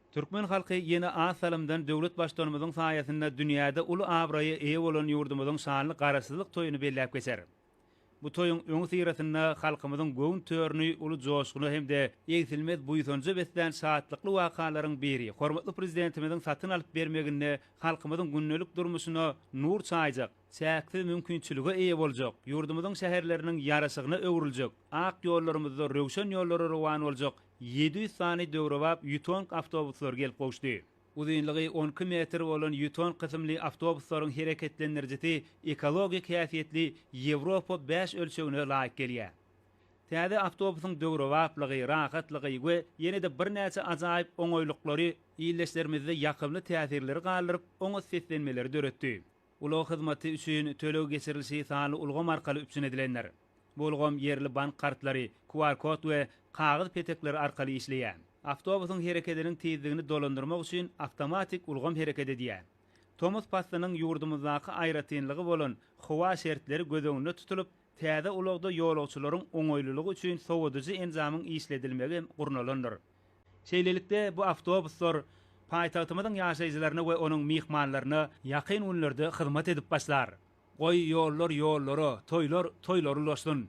Türkmen halky ýene az salymdan döwlet Baştutanymyzyň saýasynda dünýäde uly abraýa eýe bolan ýurdumyzyň şanly Garaşsyzlyk toýuny belläp geçer. Bu toýuň öňüsyrasynda halkymyzyň göwün törüni uly joşguna hem-de egsilmez buýsanja beslän şatlykly wakalaryň biri hormatly Prezidentimiziň satyn alyp bermeginde halkymyzyň gündelik durmuşyna nur çaýjak, çäksiz mümkinçilige eýe boljak, ýurdumyzyň şäherleriniň ýaraşygyna öwrüljek, ak ýollarymyzda röwşen ýollara rowan boljak 700 sany döwrebap Ýutong awtobuslary gelip gowuşdy. Uzynlygy 12 metr bolan Ýutong kysymly awtobuslaryň hereketlendirijisi ekologik häsiýetli Ýewropa bäş ölçegine laýyk gelýär. Täze awtobusyň döwrebaplygy, rahatlygy we ýene-de birnäçe ajaýyp oňaýlyklary ildeşlerimizde ýakymly täsirleri galdyryp, oňat seslenmeleri döretdi. Ulag hyzmaty üçin töleg geçirilişi sanly ulgam arkaly üpjün edilendir. Bu ulgam ýerli bank kartlary, QR-kod we kagyz petekleri arkaly işleýär. Awtobusyň herekediniň tizligini dolandyrmak üçin awtomatik ulgam hereket edýär. Tomus paslynyň ýurdumyzdaky aýratynlygy bolan howa şertleri göz öňünde tutulyp, täze ulagda ýolagçylaryň oňaýlylygy üçin sowadyjy enjamyň işledilmegi hem gurnalandyr. Şeýlelikde, bu awtobuslar paýtagtymyzyň ýaşaýjylaryna we onuň myhmanlaryna ýakyn günlerde hyzmat edip başlar. Goý, ýollar ýollara, toýlar toýlara ulaşsyn!